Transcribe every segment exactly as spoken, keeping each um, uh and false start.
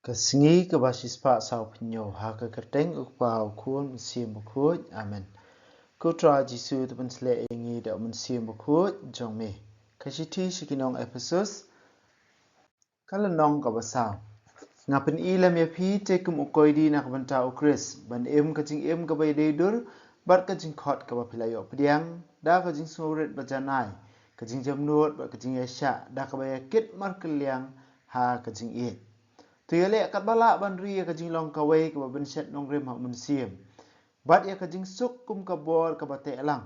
Ka sngi kaba shispah sawphew hynñiew. Ha ka kyrteng U Kpa, U Khun, U Mynsiem Bakhuid. Amen. Ko Trai Jisu, to pynshlur ïa ngi da U Mynsiem Bakhuid jong me. Ka shithi sha ki nong Ephesus, ka lynnong kaba saw. Nga pyni lem ïa phi te kum u koidi na ka bynta U Khrist, ban im ka jingim kaba ïadei dur bad ka jingkhot kaba phi la ïoh pdiang da ka jingsngewrit bajanai, ka jingjemnud bad ka jingïaishah da kaba ïakit markylliang ha ka jingïeit. To ïaleh katba lah ban ri ïa ka jinglong kawei kaba bynshet nongrim ha U Mynsiem, bad ïa ka jingsuk kum ka bor kaba teh lang.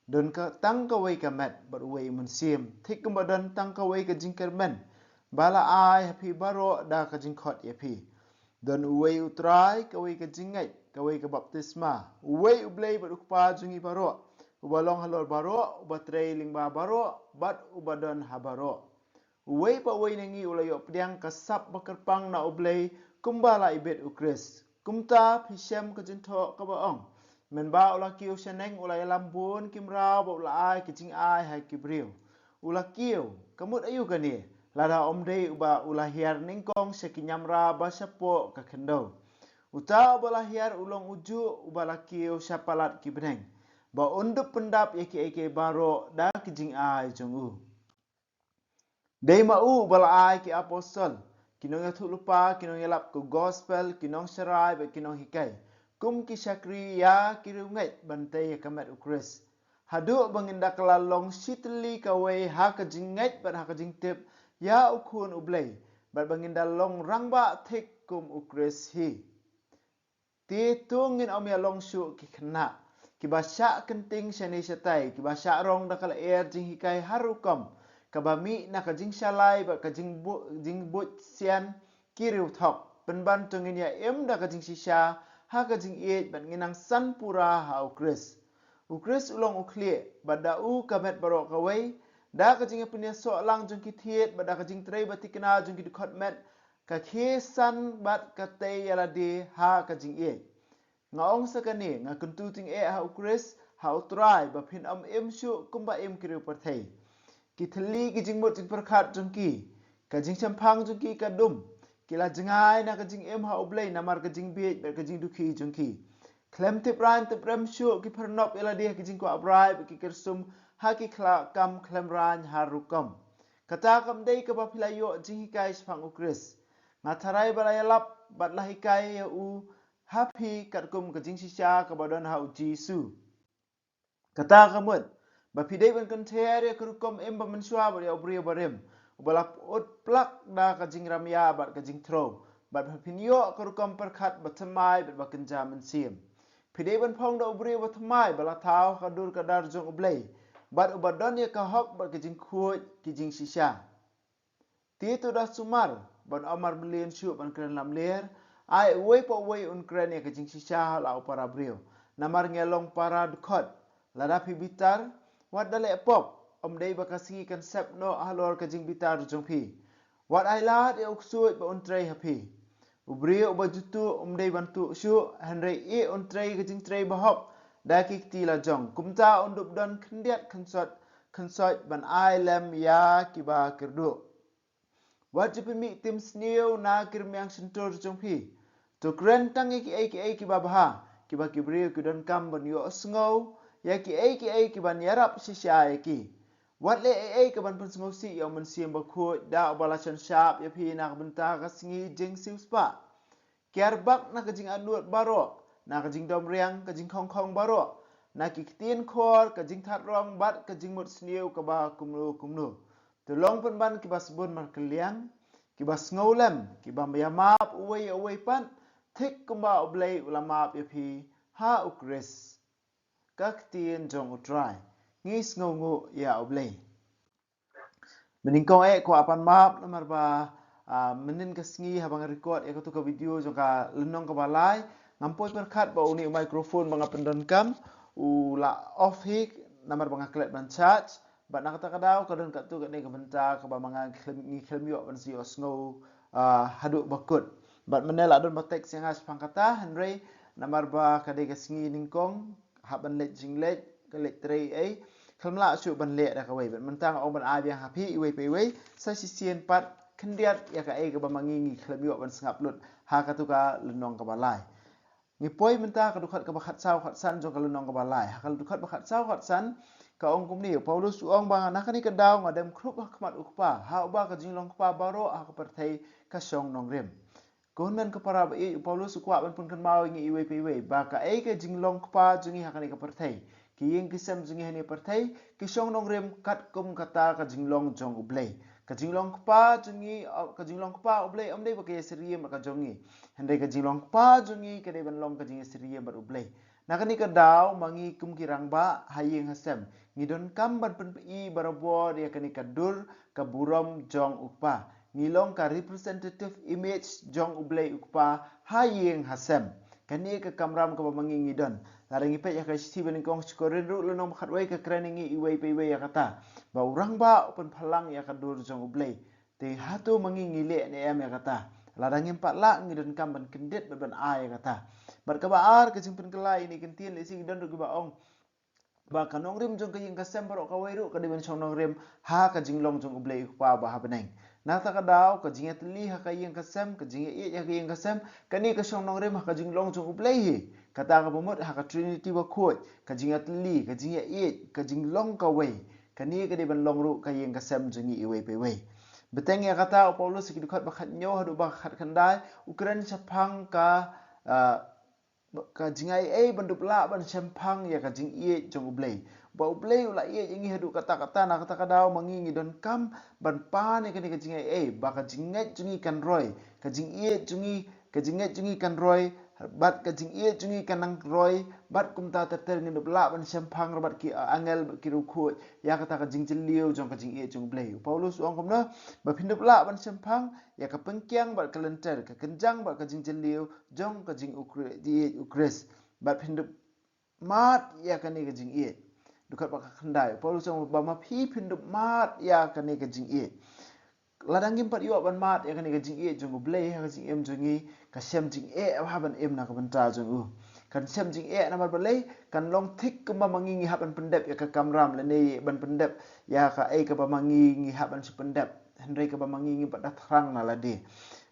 Don ka tang kawei ka met bad uwei U Mynsiem, thik kumba don tang kawei ka jingkyrmen ba la ai ha phi baroh da ka jingkhot ïa phi. Don uwei U Trai, kawei ka jingngeit, kawei ka baptisma, uwei U Blei bad U Kpa jong ngi baroh, uba long halor baroh, uba trei lyngba baroh bad uba don ha baroh. Uwei pa uwei na ngi u la ïoh pdiang ka sap ba kyrpang na U Blei, kumba la ibit U Khrist. Kumta phi shem ka jingthoh kaba ong: Mynba u la kiew shaneng, u la ïalam bun ki mraw bad u la ai ka jingai ha ki briew. U la kiew, ka mut aïu kane, lada ym dei uba u la hiar nyngkong sha ki ñiamra ba shapoh ka khyndew? Uta uba la hiar u long ujuh uba la kiew sha palat ki bneng, ba un dup pyndap ïa kiei kiei baroh da ki jingai jong u. Dei ma u uba la ai ki apostol, ki nongïathuh lypa, ki nongïalap ka gospel, ki nongsharai bad ki nonghikai, kum ki shakri ïa ki riewngeit, ban tei ïa ka met U Khrist, haduh ba ngin da kylla long shi tylli kawei ha ka jingngeit bad ha ka jingtip ïa U Khun U Blei, bad ba ngin da long rangbah thik kum U Khrist hi. Te to ngin ym ïalong shuh ki khynnah kiba shah kynting shane shatai, kiba shah rong da ka lyer jinghikai har rukom, kaba mih na ka jingshalai bad ka jingbu-, jingbuit sian ki riewthok. Pynban to ngin ïa im da ka jingshisha ha ka jingïeit bad ngin nang san pura ha U Khrist. U Khrist u long u khlieh, bad da u ka met baroh kawei, da ka jingïapynïasoh lang jong ki thied bad da ka jingtrei ba thikna jong ki dkhot met, ka khie san bad ka tei ïa lade ha ka jingïeit. Nga ong sa kane, nga kyntu tyngeh ha U Khrist, ha U Trai, ba phin ym im shuh kumba im ki riewpyrthei. Ki thylli ki jingmut jingpyrkhat jong ki, ka jingshemphang jong ki ka dum. Ki la jngai na ka jingim ha U Blei namar ka jingbieit bad ka jingdukhi jong ki. Khlem tip raiñ tip rem shuh ki pyrnop ïa lade ha ki jingkwah brai bad ki kyrsum ha ki khlakam khlem raiñ har rukom. Kata kam dei kaba phi la ïoh jinghikai shaphang U Khrist. Nga tharai ba la ïalap bad la hikai ïa u ha phi katkum ka jingshisha kaba don ha U Jisu. Kata ka mut ba phi dei ban kynther ïa ka rukom im ba mynshuwa bad ïa u briew barim, uba la pyut plak da ka jingramïa bad ka jingthro, bad ba phin ïoh ka rukom pyrkhat ba thymmai bad ba kynja mynsiem. Phi dei ban phong da u briew ba thymmai, ba la thaw ha ka dur ka dar jong U Blei, bad uba don ïa ka hok bad ka jingkhuid ki jingshisha. Te to da sumar ban ym marmylliñ shuh ban kren lamler, ai uwei pa uwei un kren ïa ka jingshisha ha la u para briew. Namar ngi long para dkhot. Lada phi bitar, wat da leh pop, ym dei ba ka sngi kan sep noh halor ka jingbitar jong phi. Wat ai lad ïa u ksuid ba un trei ha phi. U briew uba ju tuh um dei ban tuh shuh, hynrei ïeh un trei ka jingtrei bahok da ki kti la jong. Kumta un dup don khyndiat khynsoit, khynsoit ban ai lem ïa kiba kyrduh. Wat ju pynmih tim sniew na ki rmiang shyntur jong phi. To kren tang ïa kiei kiei kiba bha, kiba ki briew ki donkam ban ïohsngew, ïa kiei kiei kiban ïarap shisha ïa ki. Wat leh ei ei kaban pynsngewsih ïa u Mynsiem Bakhuid, da uba la shon shap ïa phi na ka bynta ka sngi jingsiewspah. Kiar bak na ka jingangnud baroh, na ka jingdom riang, ka jingkhongkhong baroh, na ki ktien khor, ka jingthad rong bad ka jingmut sniew kaba kumno kumno. To long pynban kiba sbun markylliang, kiba sngewlem, kiba ïamap uwei ïa uwei pat, thik kumba U Blei u la map ïa phi ha U Khrist. Ka ktien jong U Trai. Ngi sngewnguh ïa U Blei. Mynnyngkong eh kwah pan map namar ba, ah, mynnin ka sngi haba nga record ïa katu ka video jong ka lynnong kaba lai, ngam poi pyrkhat ba une u microphone ba nga pyndonkam u la off hi namar ba nga klet ban charge. Bad na kata ka daw ka don katto katne ka bynta kaba ma nga ngi khlem, ngi khlem ïoh ban sa ïohsngew, ah, haduh ba kut. Bad mynne la don ba text ïa nga shaphang kata, hynrei namar ba ka dei ka sngi nyngkong, hap ban leit jingleit, ka leit trei ei, khlem lah shuh ban leh da kawei. Bad mynta nga ong ban ai biang ha phi iwei pa iwei, sa shisien pat khyndiat ïa kaei kaba ma ngi ngi khlem ïoh ban sngap lut ha katu ka lynnong kaba lai. Ngi poi mynta ka dkhot kaba khatsaw khatsan jong ka lynnong kaba lai. Ha ka dkhot ba khatsaw khatsan ka ong kumne, u Paulus u ong ba, na kane ka daw nga dem khrup ha khmat u Kpa, ha uba ka jinglong kpa baroh ha ka pyrthei ka shong nongrim. Ko hynmen ko para ba ïeit, u Paulus u kwah ban pynkynmaw ïa ngi iwei pa iwei ba kaei ka jinglong kpa jong ngi ha kane ka pyrthei, ki ïing ki sem jong ngi ha kane ka pyrthei ki shong nongrim katkum kata ka jinglong jong U Blei. Ka jinglong kpa jong ngi, ka jinglong kpa U Blei ym dei ba ka ïasyriem bad ka jong ngi. Hynrei ka jinglong kpa jong ngi ka dei ban long ka jingïasyriem bad U Blei. Na kane ka daw ma ngi kum ki rangbah ha ïing ha sem ngi donkam ban pynpei barabor ïa kane ka dur ka burom jong U Kpa. Ngi long ka representative image jong U Blei U Kpa ha ïing ha sem. Kane ka kamram kaba ma ngi ngi don. Lada ngi peit ïa ka shithi ba nyngkong sha ki Korinth ruh lynnong ba khatwei ka kren ïa ngi iwei pa iwei ïa kata ba u rangbah u pynphalang ïa ka dur jong U Blei. Te hato ma ngi ngi leh ne em ïa kata? Lada ngim pat lah ngi donkam ban kyndit bad ban ai ïa kata. Bad kaba ar ka jingpynkylla ïa kane ka ktien, lehse ngi don ruh kiba ong ba ka nongrim jong ka ïing ka sem baroh kawei ruh ka dei ban shong nongrim ha ka jinglong jong U Blei U Kpa ba ha bneng. Na kata ka daw ka jingïatylli ha ka ïing ka sem, ka jingïaieit ha ka ïing ka sem, kane ka shong nongrim ha ka jinglong jong U Blei hi. Kata kaba mut ha ka Trinity bakhuid, ka jingïatylli, ka jingïaieit, ka jinglong kawei, kane ka dei ban long ruh ka ïing ka sem jong ngi iwei pa iwei. Bteng ïa kata, u Paulus ha ki dkhot ba khathynñiew haduh ba khatkhyndai u kren shaphang ka, ah, ka jingaiei ban dup lah ban shemphang ïa ka jingïeit jong U Blei. Ba U Blei u la ïeit ïa ngi haduh katta katta, na kata ka daw ma ngi ngi donkam ban pan ïa kane ka jingaiei ba ka jingngeit jong ngi kan roi, ka jingïeit jong ngi, ka jingngeit jong ngi kan roi, bad ka jingïeit jong ngi kan nang roi, bad kumta ter ter ngin dup lah ban shemphang bad ki angel bad ki riewkhuid ïa kata ka jingjylliew jong ka jingïeit jong U Blei. U Paulus u ong kumno? Ba phin dup lah ban shemphang ïa ka pynkiang bad ka lynter, ka kynjang bad ka jingjylliew jong ka jingïeit U Khrist. Bad phin dup mad ïa kane ka jingïeit. Dkhot ba khatkhyndai, u Paulus u ong ba ma phi phin dup mad ïa kane ka jingïeit. Lada ngim pat ïoh ban mad ïa kane ka jingïeit jong U Blei ha ka jingim jong ngi, ka shem jingeh bha ban im na ka bynta jong U. Kan shem jingeh namar balei? Kan long thik kumba ma ngi ngi hap ban pyndep ïa ka kamram lane ban pyndep ïa kaei kaba ma ngi ngi hap ban shu pyndep. Hynrei kaba ma ngi ngi pat da thrang na lade.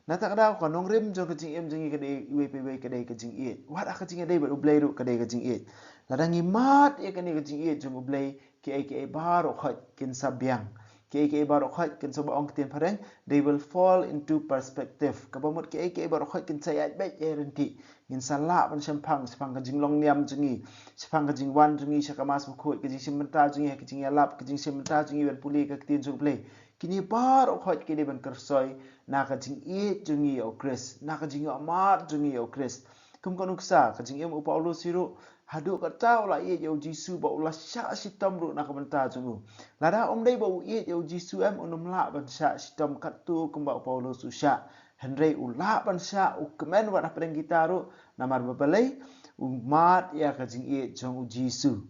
Na kata ka daw ka nongrim jong ka jingim jong ngi ka dei iwei pa iwei ka dei ka jingïeit. Wat ha ka jingïadei bad U Blei ruh ka dei ka jingïeit. Lada ngi mad ïa kane ka jingïeit jong U Blei, kiei kiei baroh khoit kin sa biang. Kiei kiei baroh khoit kin sa, ba ong ka ktien phareng, they will fall into perspective. Kaba mut kiei kiei baroh khoit kin sa ïaid beit ïaid ryntih. Ngin sa lah ban shemphang shaphang ka jinglong niam jong ngi, shaphang ka jingwan jong ngi sha ka Mass Bakhuid, ka jingshim bynta jong ngi ha ka jingïalap, ka jingshim bynta jong ngi ban pule ka ktien jong U Blei. Kine baroh khoit ki dei ban kyrsoi na ka jingïeit jong ngi ïa U Khrist, na ka jingïohmad jong ngi ïa U Khrist. Kum ka nuksa ka jingim u Paulus hi ruh, haduh katta u la ïeit ïa U Jisu ba u la shah shitom ruh na ka bynta jong U. Lada ym dei ba u ïeit ïa U Jisu em, un ym lah ban shah shitom katto kumba u Paulus u shah. Hynrei u lah ban shah, u kmen wat hapdeng kita ruh, namar ba balei? U mad ïa ka jingïeit jong U Jisu.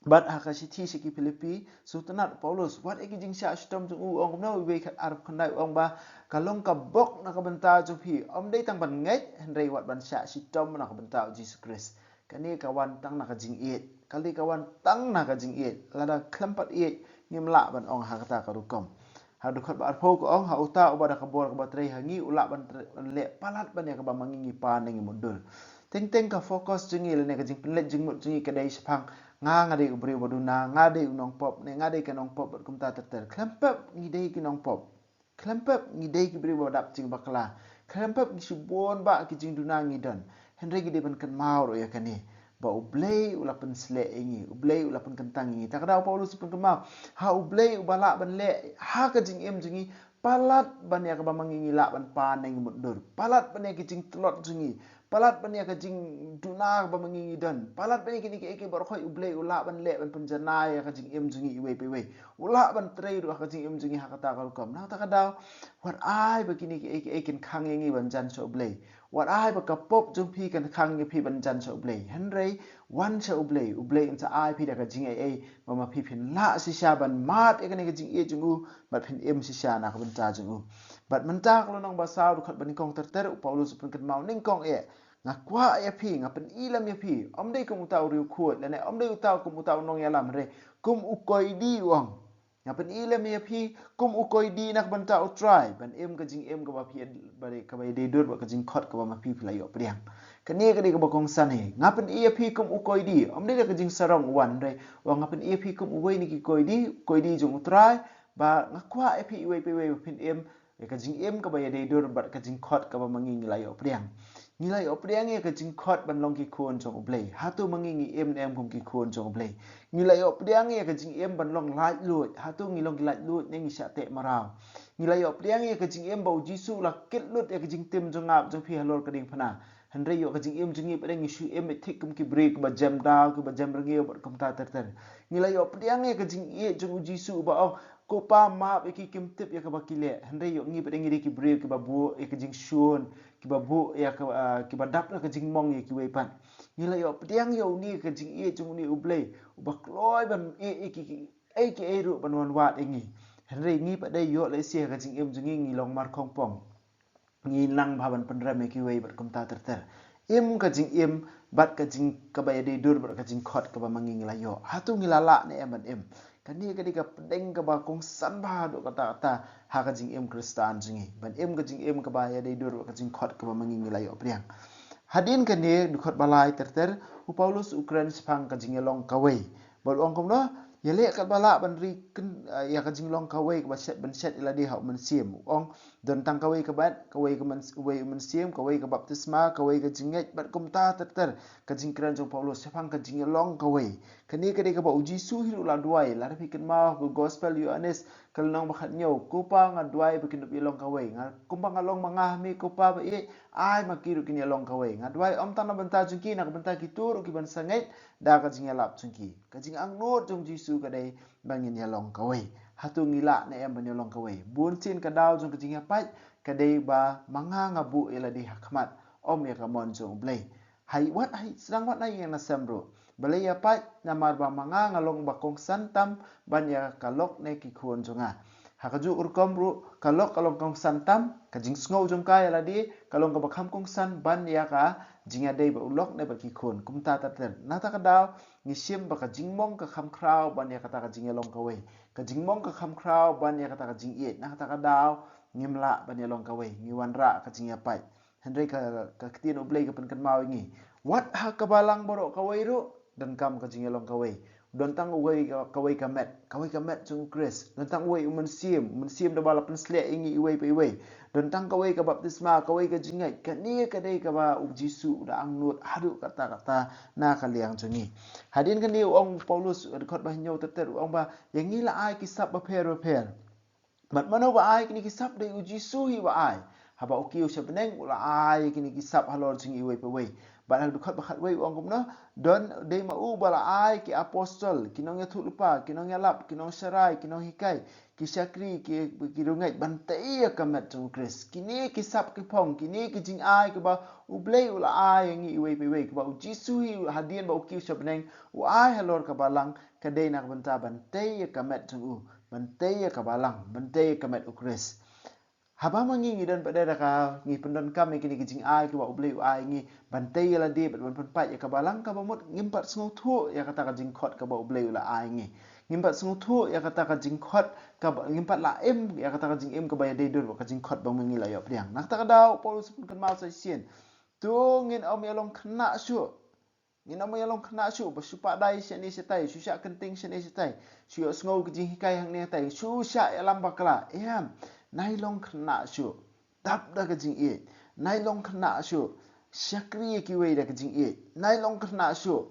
Bad ha ka shithi sha ki Philippi, sngewtynnad u Paulus wat ïa ki jingshah shitom jong u, u ong kumno, iwei khat arphew khyndai, u ong ba ka long ka bok na ka bynta jong phi, ym dei tang ban ngeit, hynrei wat ban shah shitom na ka bynta U Jisu Khrist. Kane ka wan tang na ka jingïeit. Kane ka wan tang na ka jingïeit. Lada khlem pat ïeit, ngim lah ban ong ha kata ka rukom. Ha dkhot ba arphew ka ong, ha uta uba da ka bor kaba trei ha ngi u lah ban tre-, ban leh palat ban ïa kaba ma ngi ngi pan ne ngi mutdur. Teng teng ka focus jong ngi lane ka jingpynleit jingmut jong ngi ka dei shaphang nga, nga dei u briew ba duna, nga dei u nongpop, ne nga dei ka nongpop bad kumta ter ter. Khlem pep ngi dei ki nongpop. Khlem pep ngi dei ki briew ba dap jingbakla. Khlem pep ngi shibun ba ki jingduna ngi don. Hynrei ngi dei ban kynmaw ruh ïa kane, ba U Blei u la pynsleh ïa ngi, U Blei u la pynkyntang ïa ngi. Ta ka daw Paulus u pynkynmaw, ha U Blei uba lah ban leh ha ka jingim jong ngi palat ban ïa kaba ma ngi ngi lah ban pan ne ngi mutdur. Palat ban ïa ki jingtlot jong ngi. Palat ban ïa ka jingduna kaba ma ngi ngi don. Palat ban ïa kine kiei kiei baroh khoit U Blei u lah ban leh ban pynjanai ïa ka jingim jong ngi iwei pa iwei. U lah ban trei ruh ha ka jingim jong ngi ha kata ka rukom. Na kata ka daw, wat ai ba kine kiei kiei kin khang ïa ngi ban jan sha U Blei. Wat ai ba ka pop jong phi kan khang ïa phi ban jan sha U Blei. Hynrei wan sha U Blei, U Blei un sa ai phi da ka jingaiei ba ma phi phin lah shisha ban mad ïa kane ka jingïeit jong U, bad phin im shisha na ka bynta jong U. Bad mynta ka lynnong ba saw, dkhot ba nyngkong ter ter, u Paulus u pynkynmaw nyngkong eh, nga kwah ïa phi, nga pyni lem ïa phi, ym dei kum uta u riewkhuid lane ym dei uta kum uta u nongïalam, hynrei kum u koidi, u ong. Nga pyni lem ïa phi kum u koidi na ka bynta u Trai ban im ka jingim kaba phi, ba dei, kaba ïadei dur bad ka jingkhot kaba ma phi phi la ïoh pdiang. Kane ka dei kaba kongsan hi. Nga pyni ïa phi kum u koidi, ym dei da ka jingsarong u wan, hynrei u ong nga pyni ïa phi kum uwei na ki koidi, koidi jong u Trai, ba nga kwah ïa phi iwei pa iwei ba phin im ïa ka jingim kaba ïadei dur bad ka jingkhot kaba ma ngi ngi la ïoh pdiang. Ngi la ïoh pdiang ïa ka jingkhot ban long ki khun jong U Blei. Hato ma ngi ngi im ne em kum ki khun jong U Blei? Ngi la ïoh pdiang ïa ka jingim ban long laitluid. Hato ngi long ki laitluid ne ngi shah teh mraw? Ngi la ïoh pdiang ïa ka jingim ba U Jisu u la kit lut ïa ka jingtim jong nga bad jong phi halor ka diengphna. Hynrei ïoh ka jingim jong ngi pat de ngi shu im beit thik kum ki briew kiba jem daw, kiba jem rngiew bad kumta ter ter. Ngi la ïoh pdiang ïa ka jingïeit jong U Jisu uba ong, Ko Pa, map ïa ki, kim tip ïa kaba ki leh. Hynrei ïoh ngi pat de ngi dei ki briew kiba buh ïa ka jingshun, kiba buh ïa ka, ah, kiba dap na ka jingmong ïa kiwei pat. Ngi la ïoh pdiang ïa une ka jingïeit jong une U Blei uba kloi ban ïeit ïa ki, ki, ei ki ei ruh ban wanwad ïa ngi. Hynrei ngi pat de ïoh lehse ha ka jingim jong ngi ngi long markhongpong. Ngi nang bha ban pynrem ïa kiwei bad kumta ter ter. Im ka jingim bad ka jing, kaba ïadei dur bad ka jingkhot kaba ma ngi ngi la ïoh. Hato ngi la lah ne em ban im? Kane ka dei ka pdeng kaba kongsan bha haduh katta katta ha ka jingim Khristan jong ngi. Ban im ka jingim kaba ïadei dur bad ka jingkhot kaba ma ngi ngi la ïoh pdiang. Hadien kane, dkhot ba lai ter ter, u Paulus u kren shaphang ka jingïalong kawei. Bad u ong kumno, ïaleh katba lah ban ri kyn, ah, ïa ka jinglong kawei kaba shet ban shet ïa lade ha u Mynsiem. U ong, don tang kawei ka met, kawei ka myn, uwei u Mynsiem, kawei ka baptisma, kawei ka jingngeit, bad kumta ter ter. Ka jingkren jong u Paulus shaphang ka jingïalong kawei. Kane ka dei kaba u Jisu hi ruh u la duwai, lada phi kynmaw ha ka Gospel Ïoannis, ka lynnong ba khathynñiew, Ko Pa, nga duwai ba kin ïalong kawei. Nga, kumba nga long ma nga ha me, Ko Pa ba ïeit, ai ma ki ruh kin ïalong kawei. Nga duwai ym tang na ka bynta jong ki, na ka bynta kito ruh kiban sa ngeit da ka jingïalap jong ki. Ka jingangnud jong u Jisu ka dei ba ngin ïalong kawei. Hato ngi lah ne em ban ïalong kawei? Bunsien ka daw jong ka jingïapait ka dei ba ma nga nga buh ïa lade ha khmat, ym ïa ka mon jong U Blei. Hei wat, hei sdang wat na ïing na sem ruh. Balei ïapait? Namar ba ma nga nga long ba kongsan tam ban ïa ka lok ne ki khun jong nga. Ha kajuh ka rukom ruh ka lok ka long kongsan tam, ka jingsngew jong ka ïa lade ka long kaba kham kongsan ban ïa ka jingïadei bad u lok ne bad ki khun. Kumta ter ter. Na kata ka daw ngi shim ba ka jingmong ka kham khraw ban ïa kata ka jingïalong kawei. Ka jingmong ka kham khraw ban ïa kata ka jingïeit. Na kata ka daw ngim lah ban ïalong kawei, ngi wanrah ka jingïapait. Hynrei ka, ka ktien U Blei ka pynkynmaw ïa ngi, wat ha ka balang baroh kawei ruh donkam ka jingïalong kawei. Don tang uwei ka, kawei ka met, kawei ka met jong u Khrist. Don tang uwei u Mynsiem, u Mynsiem da ba la pynshlur ïa ngi iwei pa iwei. Don tang kawei ka baptisma, kawei ka jingngeit. Kane ka dei kaba u Jisu u da angnud haduh katta katta na ka liang jong ngi. Hadien kane u ong u Paulus, dkhot ba hynñiew ter ter, u ong ba ïa ngi la ai ki sap bapher bapher. Bad mano ba ai kine ki sap? Dei u Jisu hi ba ai. Haba u kiew sha bneng u la ai kine ki sap halor jong ngi iwei pa iwei. Bad ha dkhot ba khatwei u ong kumno, don, dei ma u ba la ai ki apostol, ki nongïathuhlypa, ki nongïalap, ki nongsharai, ki nonghikai, ki shakri, ki, ki riewngeit ban tei ïa ka met jong u Khrist. Kine ki sap ki phong, kine ki jingai kiba U Blei u la ai ïa ngi iwei pa iwei, kiba u Jisu hi hadien ba u kiew sha bneng u ai halor ka balang, ka dei na ka bynta ban tei ïa ka met jong u, ban tei ïa ka balang, ban tei ïa ka met u Khrist. Haba ma ngi ngi don pat de da ka, ngi pyndonkam ïa kine ki jingai kiba U Blei u ai ïa ngi ban tei ïa lade bad ban pynpait ïa ka balang, kaba mut ngim pat sngewthuh ïa kata ka jingkhot kaba U Blei u la ai ïa ngi. Ngim pat sngewthuh ïa kata ka jingkhot kaba, ngim pat la im ïa kata ka jingim kaba ïadei dur bad ka jingkhot ba ma ngi la ïoh pdiang. Na kata ka daw u Paulus u pynkynmaw sa shisien, to ngin ym ïalong khynnah shuh. Ngin ym ïalong khynnah shuh, ba shu pah dai shane shatai, shu shah kynting shane shatai, shu ïohsngew ki jinghikai hangne hatai, shu shah ïalam bakla. Em, nai long khynnah shuh dap da ka jingïeit. Nai long khynnah shuh shakri ïa kiwei da ka jingïeit. Nai long khynnah shuh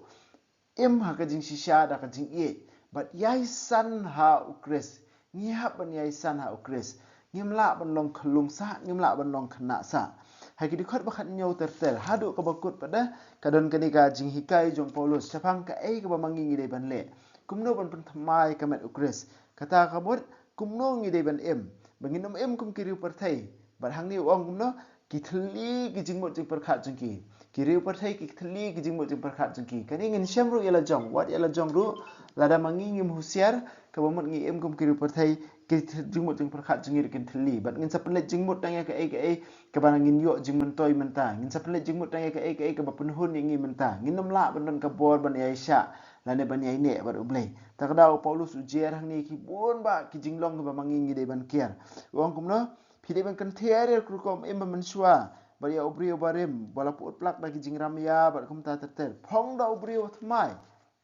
im ha ka jingshisha da ka jingïeit. Bad ïai san ha u Khrist. Ngi hap ban ïai san ha u Khrist. Ngim lah ban long khyllung sah, ngim lah ban long khynnah sah. Ha ki dkhot ba khathynñiew ter ter haduh kaba kut pat de, ka don kane ka jinghikai jong u Paulus shaphang kaei kaba ma ngi ngi dei ban leh. Kumno ban pynthymmai ïa ka met u Khrist. Kata ka mut kumno ngi dei ban im. Ba ngin ym im kum ki riew pyrthei. Bad hangne u ong kumno, ki thylli ki jingmut jingpyrkhat jong ki. Ki riew pyrthei ki thylli ki jingmut jingpyrkhat jong ki. Kane ngin shem ruh ïa la jong, wat ïa la jong ruh, lada ma ngi ngim husiar, kaba mut ngi im kum ki riew pyrthei, ki jingmut jingpyrkhat jong ngi ruh kin thylli. Bad ngin sa pynleit jingmut tang ïa kaei kaei kaba ngin ïoh jingmyntoi mynta. Ngin sa pynleit jingmut tang ïa kaei kaei kaba pynhun ïa ngi mynta. Ngin ym lah ban don ka bor ban ïai shah lane ban ïaineh bad U Blei. Ta ka daw u Paulus u jer hangne ki bun bah ki jinglong kiba ma ngi ngi dei ban kiar. U ong kumno? Phi dei ban kynther ïa ka rukom im ba mynshuwa bad ïa u briew barim ba la put plak da ki jingram ïa bad kumta ter ter. Phong da u briew thymmai.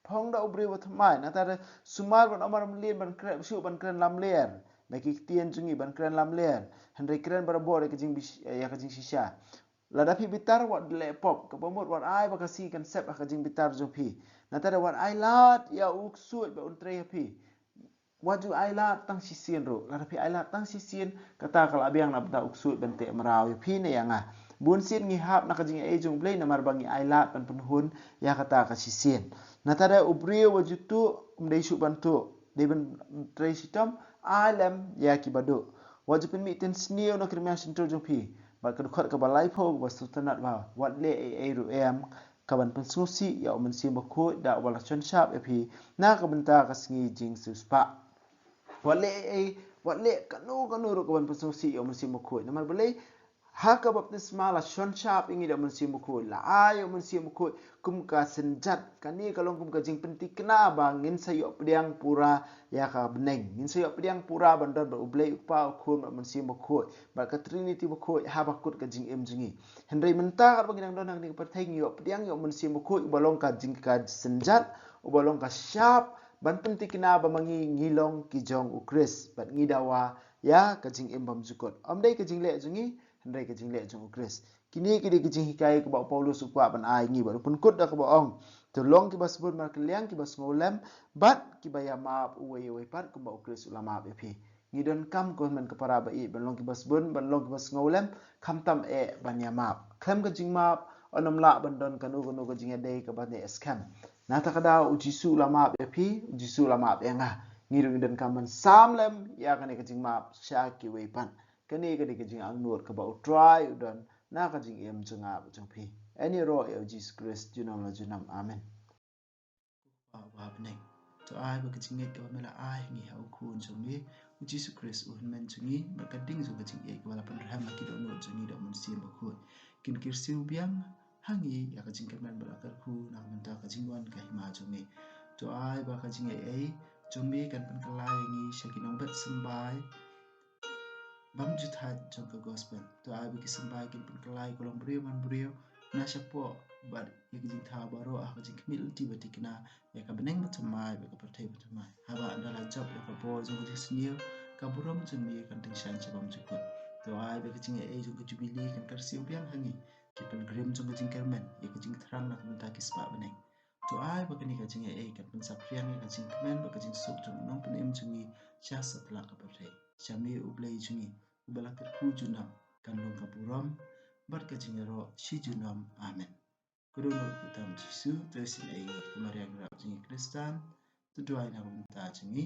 Phong da u briew thymmai. Nangta da sumar ban ym mar mlien ban kren, shuh ban kren lamler da ki ktien jong ngi, ban kren lamler, hynrei kren barabor ïa ka jingbish-, ïa ka jingshisha. Lada phi bitar, wat leh pop. Kaba mut wat ai ba ka sngi kan sep ha ka jingbitar jong phi. Nangta da wat ai lad ïa u ksuid ba un trei ha phi. Wat ju ai lad tang shisien ruh. Lada phi ai lad tang shisien, kata ka la biang na bynta u ksuid ban teh mraw ïa phi ne ïa nga. Bun sien ngi hap na ka jingaiei jong U Blei namar ba ngi ai lad ban pynhun ïa kata ka shisien. Nangta da u briew ba ju tuh, um dei shuh ban tuh, dei ban trei shitom, ai lem ïa kiba duh. Wat ju pynmih ten sniew na ka rmiang shyntur jong phi. Bad ka dkhot kaba laiphew kaba sngewtynnat ba wat leh ei ei ruh em ka ban pynsngewsih ïa u Mynsiem Bakhuid da uba la shon shap ïa phi na ka bynta ka sngi jingsiewspah. Wat leh ei ei, wat leh kano kano ruh ka ban pynsngewsih ïa u Mynsiem Bakhuid. Namar balei? Ha ka baptisma la shon shap ïa ngi da u Mynsiem Bakhuid, la ai ïa u Mynsiem Bakhuid kum ka synjat. Kane ka long kum ka jingpyntikna ba ngin sa ïoh pdiang pura ïa ka bneng, ngin sa ïoh pdiang pura ban don bad U Blei U Kpa, U Khun bad U Mynsiem Bakhuid, bad ka Trinity bakhuid ha ba kut ka jingim jong ngi. Hynrei mynta katba ngi dang don ha kane ka pyrthei, ngi ïoh pdiang ïa u Mynsiem Bakhuid uba long ka jing ka synjat, uba long ka shap ban pyntikna ba ma ngi ngi long ki jong U Khrist bad ngi dawa ïa ka jingim bymjukut. Ym dei ka jingleh jong ngi, hynrei ka jingleh jong U Khrist. Kine ki dei ki jinghikai kaba u Paulus u kwah ban ai ngi bad u pynkut da kaba ong, to long kiba sbun markylliang, kiba sngewlem bad kiba ïamap uwei uwei pat kumba U Khrist u la map ïa phi. Ngi donkam ko hynmen ko para ba ïeit ban long kiba sbun, ban long kiba sngewlem, khamtam eh ban ïamap. Khlem ka jingmap yn ym lah ban don kano kano ka jingïadei kaba neh skhem. Na kata ka daw u Jisu u la map ïa phi, u Jisu u la map ïa nga. Ngi ruh ngi donkam ban sam lem ïa kane ka jingmap sha kiwei pat. Kane ka dei ka jingangnud kaba U Trai u don na ka jingim jong nga bad jong phi. Yn ïaroh ïa u Jisu Khrist junom la junom. Amen. Ko Kpa uba ha bneng, to ai ba ka jingngeit kaba me la ai ha ngi ha u Khun jong me u Jisu Khrist u hynmen jong ngi bad ka ding jong ka jingïeit kaba la pynrhem ha ki dohnud jong ngi da u Mynsiem Bakhuid kin kyrsiew biang ha ngi ïa ka jingkyrmen bad la kyrkhu na ka bynta ka jingwan ka hima jong me. To ai ba ka jingaiei jong me kan pynkylla ïa ngi sha ki nongbet symbai bymjukut jong ka gospel. To ai ba ki symbai kin pynkylla ïa ka longbriew manbriew na shapoh bad ïa ka jingthaw baroh ha ka jingkhmih lynti ba thikna ïa ka bneng bathymmai bad ka pyrthei bathymmai. Haba ynda la jop ïa ka bor jong ka jingsniew, ka burom jong me kan tyngshaiñ sha bymjukut. To ai ba ka jingaiei jong ka jubili kan kyrsiew biang ha ngi, ki pilgrim jong ka jingkyrmen, ïa ka jingthrang na ka bynta ki spah bneng. To ai ba kane ka jingaiei kan pynsaphriang ïa ka jingkmen bad ka jingsuk jong u Nongpynim jong ngi sha satlak ka pyrthei. Sha me U Blei jong ngi uba la kyrkhu junom kan long ka burom bad ka jingïaroh shi junom. Amen. Ko dohnud kyrteng Jisu, to isynei ïa ngi. Ko Maria nongrep jong ngi Khristan, to duwai na ka bynta jong ngi.